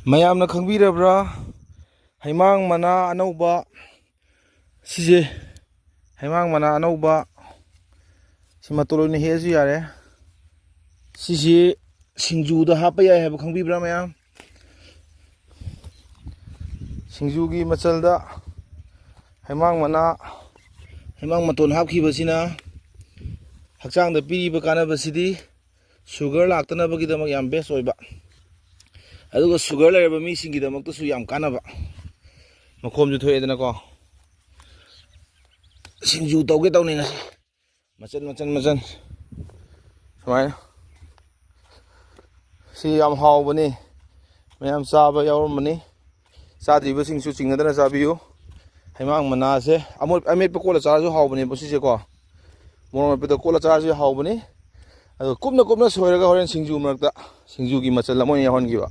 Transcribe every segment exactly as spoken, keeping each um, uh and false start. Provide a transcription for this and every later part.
ꯃꯌꯥꯝꯅ ꯈꯪꯕꯤꯔꯕ꯭ꯔꯥ? ꯍꯩꯃꯥꯡ ꯃꯅꯥ ꯑꯅꯧꯕ, ꯁꯤꯁꯦ ꯍꯩꯃꯥꯡ ꯃꯅꯥ ꯑꯅꯧꯕ, ꯁꯤ ꯃꯇꯣꯟ ꯑꯣꯏꯅ ꯍꯦꯛꯑꯁꯨ ꯌꯥꯔꯦ꯫ ꯁꯤꯁꯤ ꯁꯤꯡꯖꯨꯗ ꯍꯥꯞꯄ ꯌꯥꯏ ꯍꯥꯏꯕ ꯈꯪꯕꯤꯕ꯭ꯔꯥ ꯃꯌꯥꯝ? ꯁꯤꯡꯖꯨꯒꯤ ꯃꯆꯜꯗ ꯍꯩꯃꯥꯡ ꯃꯅꯥ, ꯍꯩꯃꯥꯡ ꯃꯇꯣꯟ ꯍꯥꯞꯈꯤꯕꯁꯤꯅ ꯍꯛꯆꯥꯡꯗ ꯄꯤꯔꯤꯕ ꯀꯥꯟꯅꯕꯁꯤꯗꯤ ꯁꯨꯒꯔ ꯂꯥꯛꯇꯅꯕꯒꯤꯗꯃꯛ ꯌꯥꯝ ꯕꯦꯁ ꯑꯣꯏꯕ, ꯑꯗꯨꯒ ꯁꯨꯒꯔ ꯂꯩꯔꯕ ꯃꯤꯁꯤꯡꯒꯤꯗꯃꯛꯇꯁꯨ ꯌꯥꯝ ꯀꯥꯟꯅꯕ꯫ ꯃꯈꯣꯝꯁꯨ ꯊꯣꯛꯑꯦꯗꯅꯀꯣ꯫ ꯁꯤꯡꯖꯨ ꯇꯧꯒꯦ ꯇꯧꯅꯤ ꯉꯁꯤ꯫ ꯃꯆꯟ, ꯃꯆꯟ, ꯃꯆꯟ꯫ ꯁꯨꯃꯥꯏꯅ꯫ ꯁꯤ ꯌꯥꯝ ꯍꯥꯎꯕꯅꯤ꯫ ꯃꯌꯥꯝ ꯆꯥꯕ ꯌꯥꯎꯔꯝꯕꯅꯤ꯫ ꯆꯥꯗ꯭ꯔꯤꯕꯁꯤꯡꯁꯨ ꯆꯤꯡꯅꯗꯅ ꯆꯥꯕꯤꯌꯨ꯫ ꯍꯩꯃꯥꯡ ꯃꯅꯥꯁꯦ ꯑꯃꯣꯠ-, ꯑꯃꯦꯠꯄ ꯀꯣꯠꯂ ꯆꯥꯔꯁꯨ ꯍꯥꯎꯕꯅꯦꯕ ꯁꯤꯁꯦꯀꯣ꯫ ꯃꯣꯔꯣꯛ ꯃꯦꯠꯄꯗ ꯀꯣꯠꯂ ꯆꯥꯔꯁꯨ ꯍꯥꯎꯕꯅꯤ꯫ ꯑꯗꯨꯒ ꯀꯨꯞꯅ ꯀꯨꯞꯅ ꯁꯣꯏꯔꯒ ꯍꯣꯔꯦꯟ ꯁꯤꯡꯖꯨ ꯃꯔꯛꯇ, ꯁꯤꯡꯖꯨꯒꯤ ꯃꯆꯜ ꯑꯃ ꯑꯣꯏꯅ ꯌꯥꯎꯍꯟꯈꯤꯕ꯫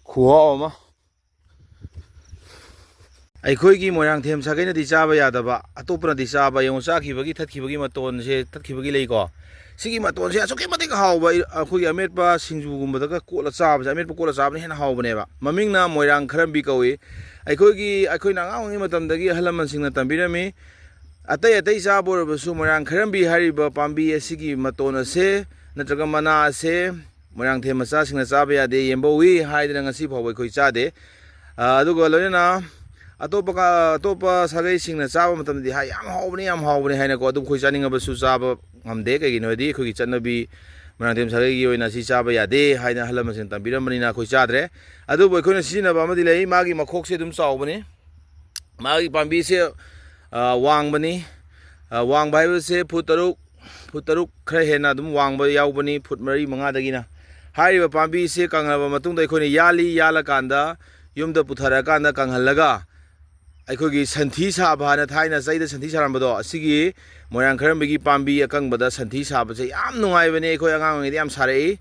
ꯈꯨꯍꯥꯎ ꯑꯃ꯫ ꯑꯩꯈꯣꯏꯒꯤ ꯃꯣꯏꯔꯥꯡꯊꯦꯝ ꯁꯥꯒꯩꯅꯗꯤ ꯆꯥꯕ ꯌꯥꯗꯕ, ꯑꯇꯣꯞꯄꯅꯗꯤ ꯆꯥꯕ, ꯌꯦꯡꯉꯨ, ꯆꯥꯈꯤꯕꯒꯤ, ꯊꯠꯈꯤꯕꯒꯤ ꯃꯇꯣꯟꯁꯦ, ꯊꯠꯈꯤꯕꯒꯤ ꯂꯩꯀꯣ꯫ ꯁꯤꯒꯤ ꯃꯇꯣꯟꯁꯦ ꯑꯁꯨꯛꯀꯤ ꯃꯇꯤꯛ ꯍꯥꯎꯕ, ꯑꯩ-, ꯑꯩꯈꯣꯏꯒꯤ ꯑꯃꯦꯠꯄ ꯁꯤꯡꯖꯨꯒꯨꯝꯕꯗꯒ ꯀꯣꯠꯂ ꯆꯥꯕꯁꯦ, ꯑꯃꯦꯠꯄ ꯀꯣꯠꯂ ꯆꯥꯕꯅ ꯍꯦꯟꯅ ꯍꯥꯎꯕꯅꯦꯕ꯫ ꯃꯃꯤꯡꯅ ꯃꯣꯏꯔꯥꯡ ꯈꯔꯝꯕꯤ ꯀꯧꯏ꯫ ꯑꯩꯈꯣꯏꯒꯤ, ꯑꯩꯈꯣꯏꯅ ꯑꯉꯥꯡ ꯑꯣꯏꯔꯤꯉꯩ ꯃꯇꯝꯗꯒꯤ ꯑꯍꯜ ꯂꯃꯟꯁꯤꯡꯅ ꯇꯝꯕꯤꯔꯝꯃꯤ꯫ ꯑꯇꯩ ꯑꯇꯩ ꯆꯥꯕ ꯑꯣꯏꯔꯕꯁꯨ ꯃꯣꯏꯔꯥꯡ ꯈꯔꯝꯕꯤ ꯍꯥꯏꯔꯤꯕ ꯄꯥꯝꯕꯤ ꯑꯁꯤꯒꯤ ꯃꯇꯣꯟ ꯑꯁꯦ ꯅꯠꯇ꯭ꯔꯒ ꯃꯅꯥ ꯑꯁꯦ ꯃꯣꯏꯔꯥꯡꯊꯦꯝ ꯃꯆꯥꯁꯤꯡꯅ ꯆꯥꯕ ꯌꯥꯗꯦ, ꯌꯦꯝꯕꯧꯏ ꯍꯥꯏꯗꯅ ꯉꯁꯤ ꯐꯥꯎꯕ ꯑꯩꯈꯣꯏ ꯆꯥꯗꯦ꯫ ꯑ, ꯑꯗꯨꯒ ꯂꯣꯏꯅꯅ ꯑꯇꯣꯞꯄ ꯀ-, ꯑꯇꯣꯞꯄ ꯁꯥꯒꯩꯁꯤꯡꯅ ꯆꯥꯕ ꯃꯇꯝꯗꯗꯤ ꯍꯥꯏ, "ꯌꯥꯝ ꯍꯥꯎꯕꯅꯤ, ꯌꯥꯝ ꯍꯥꯎꯕꯅꯤ" ꯍꯥꯏꯅꯀꯣ, ꯑꯗꯨꯝ ꯑꯩꯈꯣꯏ ꯆꯥꯅꯤꯡꯉꯕꯁꯨ ꯆꯥꯕ ꯉꯝꯗꯦ꯫ ꯀꯩꯒꯤꯅꯣ ꯍꯥꯏꯗꯤ ꯑꯩꯈꯣꯏꯒꯤ ꯆꯠꯅꯕꯤ, ꯃꯣꯏꯔꯥꯡꯊꯦꯝ ꯁꯥꯒꯩꯒꯤ ꯑꯣꯏꯅ ꯁꯤ ꯆꯥꯕ ꯌꯥꯗꯦ ꯍꯥꯏꯅ ꯑꯍꯜ ꯂꯃꯟꯁꯤꯡꯅ ꯇꯝꯕꯤꯔꯝꯕꯅꯤꯅ ꯑꯩꯈꯣꯏ ꯆꯥꯗ꯭ꯔꯦ꯫ ꯑꯗꯨꯕꯨ ꯑꯩꯈꯣꯏꯅ ꯁꯤꯖꯤꯟꯅꯕ ꯑꯃꯗꯤ ꯂꯩ꯫ ꯃꯥꯒꯤ ꯃꯈꯣꯛꯁꯦ ꯑꯗꯨꯝ ꯆꯥꯎꯕꯅꯤ꯫ ꯃꯥꯒꯤ ꯄꯥꯝꯕꯤꯁꯦ, ꯑ, ꯋꯥꯡꯕꯅꯤ꯫ ꯑ, ꯋꯥꯡꯕ ꯍꯥꯏꯕꯁꯦ ꯐꯨꯠ ꯇꯔꯨꯛ, ꯐꯨꯠ ꯇꯔꯨꯛ ꯈꯔ ꯍꯦꯟꯅ ꯑꯗꯨꯝ ꯋꯥꯡꯕ ꯌꯥꯎꯕꯅꯤ, ꯐꯨꯠ ꯃꯔꯤ ꯃꯉꯥꯗꯒꯤꯅ꯫ ꯍꯥꯏꯔꯤꯕ ꯄꯥꯝꯕꯤꯁꯦ ꯀꯪꯂꯕ ꯃꯇꯨꯡꯗ ꯑꯩꯈꯣꯏꯅ ꯌꯥꯜꯂꯤ, ꯌꯥꯜꯂꯀꯥꯟꯗ ꯌꯨꯝꯗ ꯄꯨꯊꯔꯀꯥꯟꯗ ꯀꯪꯍꯜꯂꯒ ꯑꯩꯈꯣꯏꯒꯤ ꯁꯟꯊꯤ ꯁꯥꯕ ꯍꯥꯏꯅ ꯊꯥꯏꯅ ꯆꯩꯗ ꯁꯟꯊꯤ ꯁꯥꯔꯝꯕꯗꯣ, ꯑꯁꯤꯒꯤ ꯃꯣꯏꯔꯥꯡ ꯈꯔꯝꯕꯤꯒꯤ ꯄꯥꯝꯕꯤ ꯑꯀꯪꯕꯗ ꯁꯟꯊꯤ ꯁꯥꯕꯁꯦ ꯌꯥꯝ ꯅꯨꯡꯉꯥꯏꯕꯅꯦ꯫ ꯑꯩꯈꯣꯏ ꯑꯉꯥꯡ ꯑꯣꯏꯔꯤꯉꯩꯗ ꯌꯥꯝ ꯁꯥꯔꯛꯏ꯫